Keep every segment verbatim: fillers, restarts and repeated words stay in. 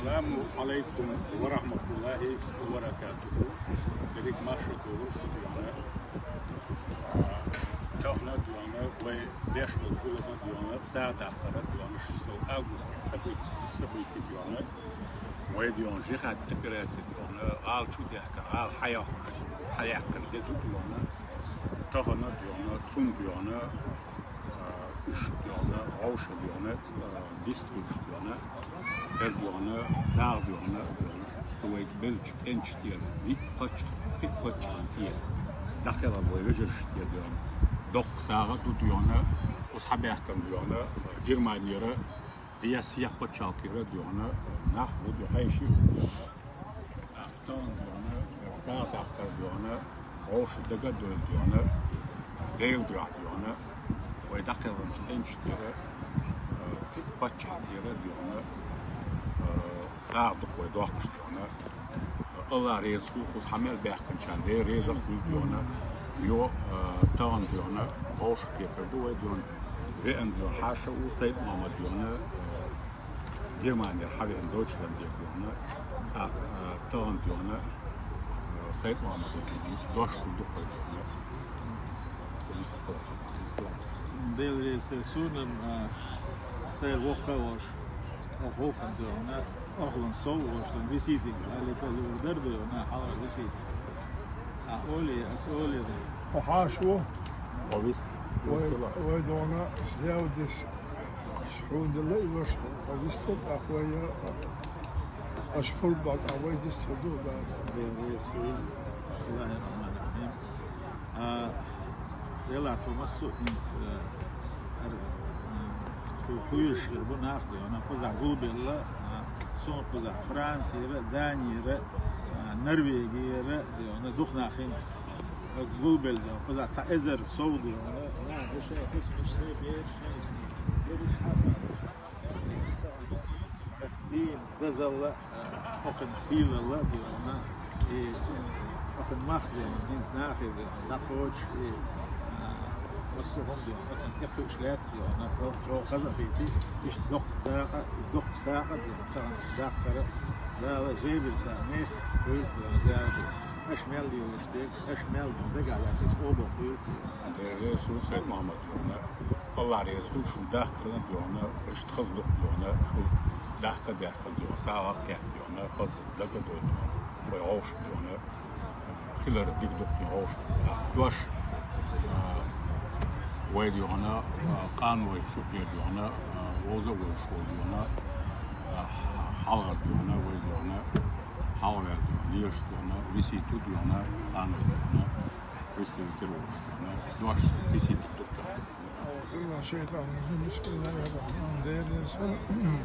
Ассаламу Ӏалайкум ва рахьматуллахӀи ва баракатухӀу. Берригаш марша дола шо, дуьхьа. Тахана, дуьхьа, вай деш долча хӀаман, дуьхьа, сагӀа даккхара, дуьхьа, шестого августа событие, событие, дуьхьа. Вай, дуьхьа, джихӀад операци, дуьхьа, гӀала чу даьхкар, гӀала хьаяьккхар, хьаяьккхар де ду, дуьхьа. Тахана, дуьхьа, цун, дуьхьа, а, уьш, дуьхьа, вӀаши, дуьхьа, а, вист хуьлуш, дуьхьа, эр, дуьхьа, сагӀа, дуьхьа, дуьхьа, цу вай беллача кӀентий тӀера, виъ паччахь, виъ паччахьа тӀера, дӀакхелхар вай вежарий тӀера, дуьхьа. Доккха сагӀа ду, дуьхьа, укхаза хьабаьхкар, дуьхьа, Германера, Яс-, яс паччахьалкхера, дуьхьа, нах бу, дуьхьа, хьаьший. Тахана, дуьхьа, сагӀа даккхар, дуьхьа, вӀаши дага а довла, дуьхьа, Даьла дуьхьа, дуьхьа, вай дӀакхелхинчу кӀентий тӀера, а, виъ паччахьа тӀера, дуьхьа, а, сагӀа ду-кх вай доккхуш, дуьхьа. АллахӀ реза хуьлда укхаза хьа мел баьхкинчарна, Даьла реза хуьлда, дуьхьа. Йо, а, тахана, дуьхьа, вӀашагӀкхетар ду вай, дуьхьа. Веана, дуьхьа, хьаьша ву Сайд-Мохьмад, дуьхьа, а, Германера хьавеана Дойчландера, дуьхьа. ТӀаккха, а, тахана, дуьхьа, а, Сайд-Мохьмада дош хургда-кх вай, дуьхьа. Даьла реза хуьлда суна, а, сайра воккха а волуш, а, воккха а, дуьхьа, охлан сов а волуш, виситинга, аликал юр дар, дуьхьа, хьалха висита. А олий, ас олий. Хьо хьаша ву? Хьо вист. Вай, вист ла. Вай, дуьхьа, зевдис. Хьуна делла и ваша, хьо вистал тӀаккха вай, аша хургбал тӀаккха вай дистхир ду, да. Даьла реза хуьлда. БисмиллахӀир-рохьманир-рохьим. А, Делахь тхо массо а хӀинца, а, ар-, м, тхо кхоьруш хир бу нах, дуьхьа, кхузахь гулбелла, а, суна кхузахь Францера, Данера, а, Норвегера, дуьхьа, дукха нах хӀинца гулбелла, дуьхьа, кхузахь цхьа эзар сов, дуьхьа, нах ду шайн хӀусамаш, шайн бераш, шайн бераш хьа а баьхкина. Дин, дозалла, а, хӀокхуьнан сийлалла, дуьхьа, и, хӀокхуьнан мах, дуьхьа, хӀинца нахе, дуьхьа, дӀакхочуш, и, а, массо а хӀума, дуьхьа, оцунна тӀекхуьуш лаьтта, дуьхьа, хӀокху чӀогӀа хаза а хетий, иштта доккха дакъа, доккха сагӀа, дуьхьа, тахана даккхар, Дала жайбира сагӀа нехан хуьлда, дуьхьа, Дала. Аша мел лелаш дерг, аша мел дагахь лаьтташ, оба хуьлда. Дела реза хуьлда Сайд-Мохьмада, дуьхьа. АллахӀ реза хуьлда шун дахкарна, дуьхьа, иштта хаза дукха, дуьхьа, шу дахка а даьхкина, дуьхьа, сагӀа а кхетта, дуьхьа, хаза дага а дойла, дуьхьа, вай вовшах, дуьхьа, хилар дика дукха, дуьхьа, вовшах. Дош, а, вай, дуьхьа, а, къанойх шо кхера, дуьхьа, а, вовза а вовзаш волу, дуьхьа, а, хьалхара, дуьхьа, вай, дуьхьа, хьалхаваьлла, дуьхьа, лелаш, дуьхьа, висита ду, дуьхьа, къаной, дуьхьа, представитель волуш, дуьхьа, дош висита ду, дуьхьа. أعوذ بالله من الشيطان الرجيم. بسم الله الرحمن الرحيم.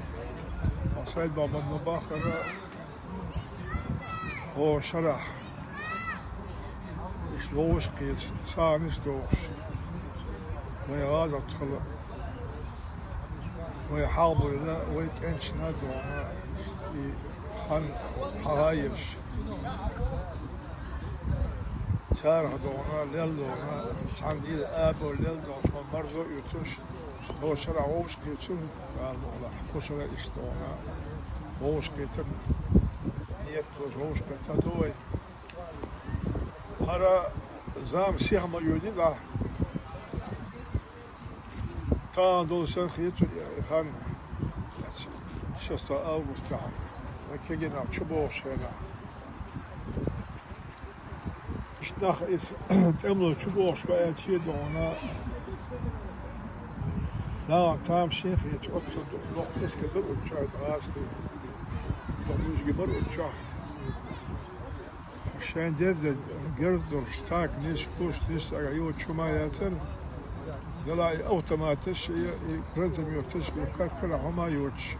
Сайд-Мохьмада бахара, о, шарахь. Иштта вовшах кхеташ, царнаш дохуш. Вай гӀазот хила. Вай хьалабевлла, вай кӀенташна а дуьхьа, и хан хьагӀайеш. Царах а дуьхьа, лелла а дуьхьа, цхьана дийла або лелла а дуьхьа, тхо марзо а оьцуш, тхо шарахь вовшах кхеташ ву, Дала мукъ лахь, тхо шарахь иштта дуьхьа, вовшах кхетар, нийят долуш вовшах кхетар ду вай. ХӀара зама сиха ма йоьдий дӀа. Тахана долу санна хета цунна и хан, шестого августехь, кегийнах чубогӀуш хенахь. Иштта нах иза тӀемалой чубогӀуш бу аьлча, дуьхьа, нахана тамашийна хеташ, оццул доккха эскар дара оцу чохь, гӀазкхий, доккха муьжги бара оцу чохь. Шайн дерза герз долуш, танканаш, пушканаш цхьаьнгахь йоцуш хӀума яцара. Делахь и автоматаш, и, и гранатометаш, и кар-, карахь хӀума йоцуш.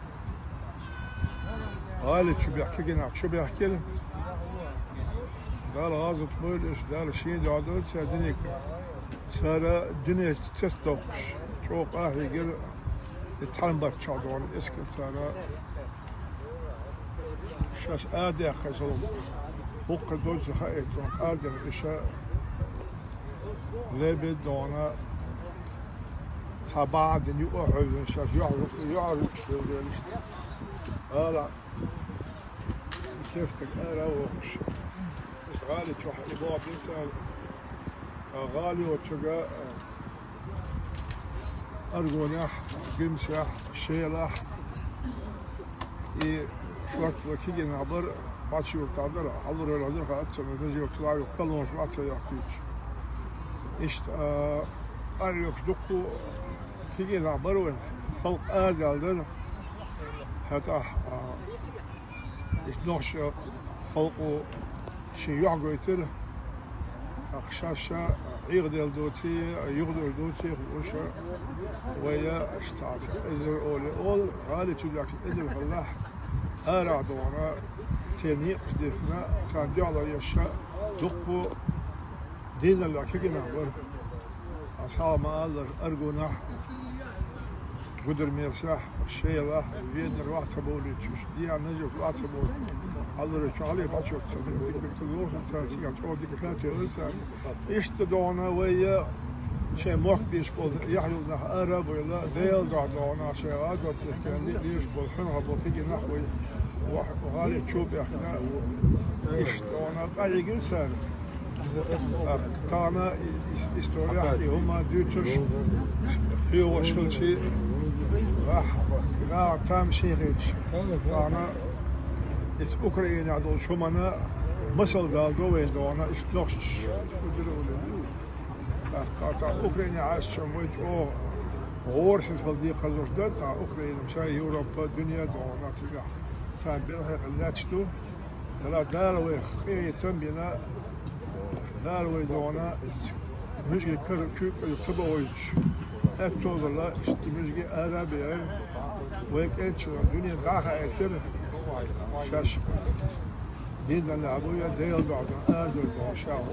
ГӀали чу бехк-, кегийнах чу бехкира. Дала гӀазот бойла уьш, Дала шен дуьхьа дойла церан диниг. Цара дуьненца цецдоккхуш, чӀогӀа къахьийгира, и цхьана баттахь дуьхьа эскар цара. Шаьш арадаьккхина, со хӀокху доьзалхо хаийта, тхуна къардина иша лебедона цхьа бахьана дина юкъа а хьевзина, шаьш юьхьар-, юьхьарлучу хевзелаш. Ала, Кестаг ара воккхуш. Ис гӀали чохь и боху дийцар. А гӀали йоцуга, а, аргонехь, гимсехь, шелахь, и шортта кегийнах бара, бачуьра тӀадара, хьалурара хьазар хаьа, ца ма деза йоцу лайо калонаш вац а йохкуьйтуш. Иштта, а, къаръюхуш дуккху кегийнах бара вайн, халкъ арадала дара. ХӀетахь, а, Иштта нохча халкъо шен юьхь гойтира, тӀаккха ша-ша Ӏехадала доций, юхадала доций, хууш вай, иштта цхьацца эзар олий олу, гӀали чу лаьтташ эзар хиллехь, арахь догӀана, церан некъаш дихкина, царна дуьхьал еш дуккхо дийнал кегийнах бара. Ас хьалха ма-аллара, аргонехь, гудармесехь, шелахь, ведарахь ца бовлуьйтуш, дехьа нажах ца бовлуьйтуш, хьалура чохь ле бачуьра ца бовлуьйтуш, ца лоруш цара, цигахь чӀогӀа дика хатта йолуш цара. Иштта догӀана вай шайн мохк дийш болу яхь йолу нах ара а бевлла, Делан дуьхьа догӀана шайн гӀазот дехкина ле-, лелаш болу, хьуьнхахь болу кегийнах вай, вахь, гӀали чу баьхкина, иштта догӀана къахьийгира цара. Тахана и-, и-, история и хӀума дуьйцуш, хьоьгӀуш хилчий, вахь, наха там шен хилча. Тахана иза Украинехь долчу хӀуманна масал дала до вайн догӀана, иштта нохчаш. ТӀаккха цхьа Украинехь Ӏаш чам вай чӀогӀа гӀорасиз хила декхарзуш дан, цхьа Украина, ша Европа, дуьне а догӀана цигахь. Царна белхий хила лаьтташ ду. Дала, Дала вайх къинхетам а бина, Дала вай догӀана муьжгийн кара куьйкӀ ца бохуьйтуш, аьтто а вала, иштта муьжгийн ара а беара, вай кӀентчалла дуьненна дӀа а хаийтира, шаьш дийнна лаьа бу я Делан дуьхьа дан, ара дан ша ву.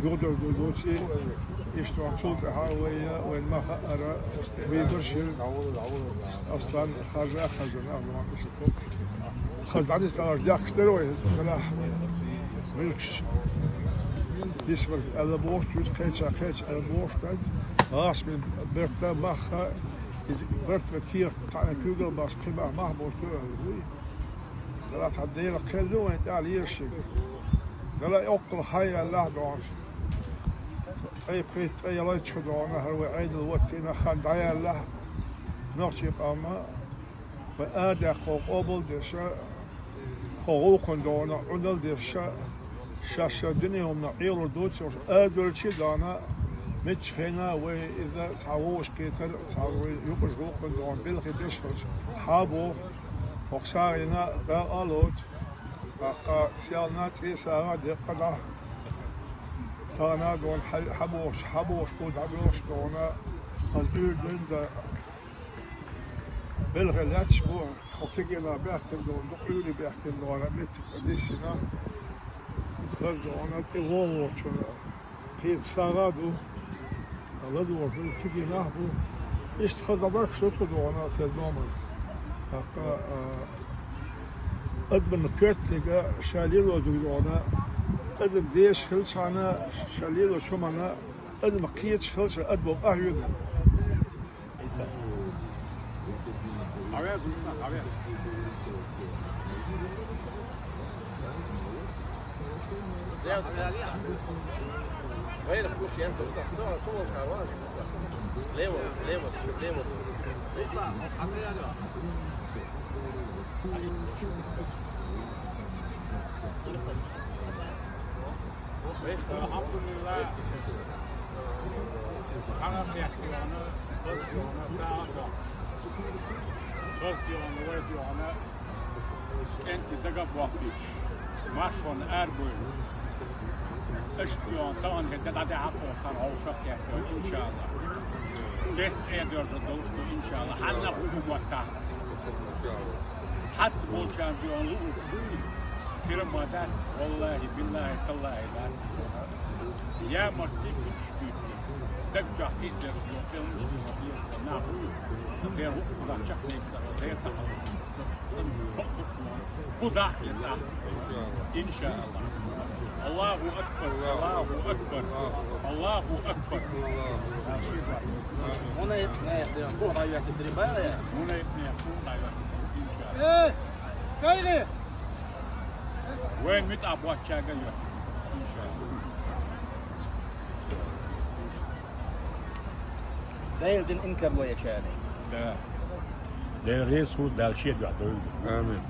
Юхадара ду доций, иштта цул тӀаьхьа вай, вайн ма хаьара, вай барш яра, Аслан харжа а харжа нах лоьхуш. Хаза дӀадиста аша дехкаш дара вай, делахь, муьлхаш. Дисбарг аьлла бохуш, туьйцу кхеча, кхеча аьлла бохуш дац. ГӀаш бен берта махха, иза берта кехат цхьаьна куьйгалла баш, кхин бахьа мах болуш ду аьлла вуй. Дала цхьа Делан кхел ду вайн тӀехь лелаш шига. Дала оккхул хьан яьллахь догӀуш. Цкъа пхийтта, цкъа ялхитта шу догӀана хӀара вай Ӏедал ваттийна хан дӀаяьллахь. Нохчийн къам вай арадаьккхо къобал а деш, хӀокху гӀуллакхана догӀана Ӏуналла деш, шаьш шайн дуьненан хӀуманах Ӏелур доцуш, арадолчий а догӀана, муьлххачу хенахь вай иза цхьа вовшахкхетар, цхьа вай юкъахь гӀуллакхана догӀана белхий деш хилча, хьан боху, хӀокху сагӀина дакъа а лоцу, тӀаккха селна цӀе сагӀа а деккъа дӀа. Тахана а догӀана хьан, хьан бохуш, хьан бохуш бу дӀабоьлхуш догӀана, хаза дуьйр дуьйна дан. Белхий лаьтташ бу, хӀокху кегийнах баьхкина догӀана, дукха Ӏуьйре баьхкина догӀана, меттиг диссина. Хаза догӀана, тӀе вон воцучунна кхечу сагӀа а ду, ладогӀа ду, кегийнах а бу. Иштта хаза дӀабаркаш ду тхо догӀана, сан номан. ТӀаккха, а, адамна коьртаниг ша лелочуьнга догӀана, адам дезаш хилчахьана, ша лелочу хӀуманна, адам кхеташ хилча, адамо къахьоьгу. Алхьамдулиллах. Хьан а бехке йоьхна, хаза йоьхна, сагӀа а йоьхна. Хаза йоьхна, вайта йоьхна, кӀентий дага а бохкуьйтуш, маршонна арабевлла. Аша йоьхна, тахана хӀе дӀа-дӀа хьакхо цхьана хьовшах а кхетта, иншааллах. Кеста Ӏедожа долуш ду, иншааллах. Хьанна хӀума моттахь. Цхьацца болчарна дуьхьал луург дуй, кхин а ма дац, валлахӀи, биллахӀи, таллахӀи дац. Я мартий гучуш дуьйцуш, даг чохь кхин а дерг йо, кхин а муьлш ду, нах вуй, церан хӀуъ кхузахь чекхдевлла ца хилла, дера ца хилла. Кхузахь я цхьа. Иншааллах. Аллаху акбар, Аллаху акбар, Аллаху акбар. Муна ипне, куда я китрибая? Муна ипне, куда я китрибая? Э, Шайли! Вай мит абуаччага йо. Иншалла. Дайлдин инкарло ячаны. Да. Дел ресурс дальше да дойду. Амин. Амин.